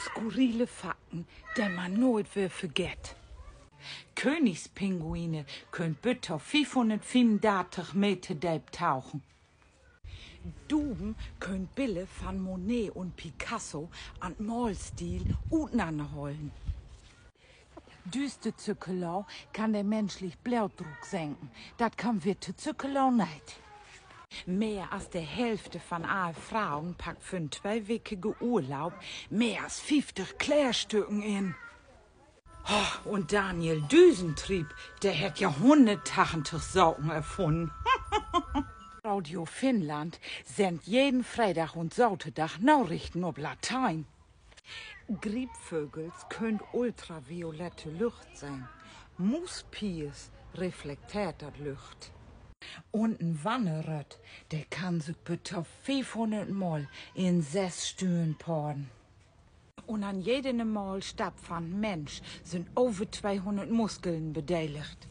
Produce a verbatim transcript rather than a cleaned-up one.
Skurrile Fakten, de man nooit weer vergett. Königspinguine köönt bit to fiefhunnertfiefendartig Meter deep tauchen. Duven köönt Biller van Monet un Picasso an Maalstiel utnanner hollen. Düüster Zökerlaa kann de minschlich Blootdruck senken. Dat kann witte Zökerlaa neet. Mehr as de Hälfte van all Frauen packt för 'n tweewekige Urlaub mehr as fieftig Kleerstücken in. Oh, un Daniel Düsentrieb, de hett ja hunnerttachentig Saken erfunnen. Radio Finnland sendt jeden Freedag un Saterdag Narichten op Latien. Griepvögels köönt ultraviolette Lücht sehn. Muuspiers reflekteert dat Lücht. Un en Wannerrött, de kann sük bit to fiefhunnert Mal in sess Stünnen paaren. Un an jeden normalen Stapp van en Minsch sünd över tweehunnert Muskelen bedeligt.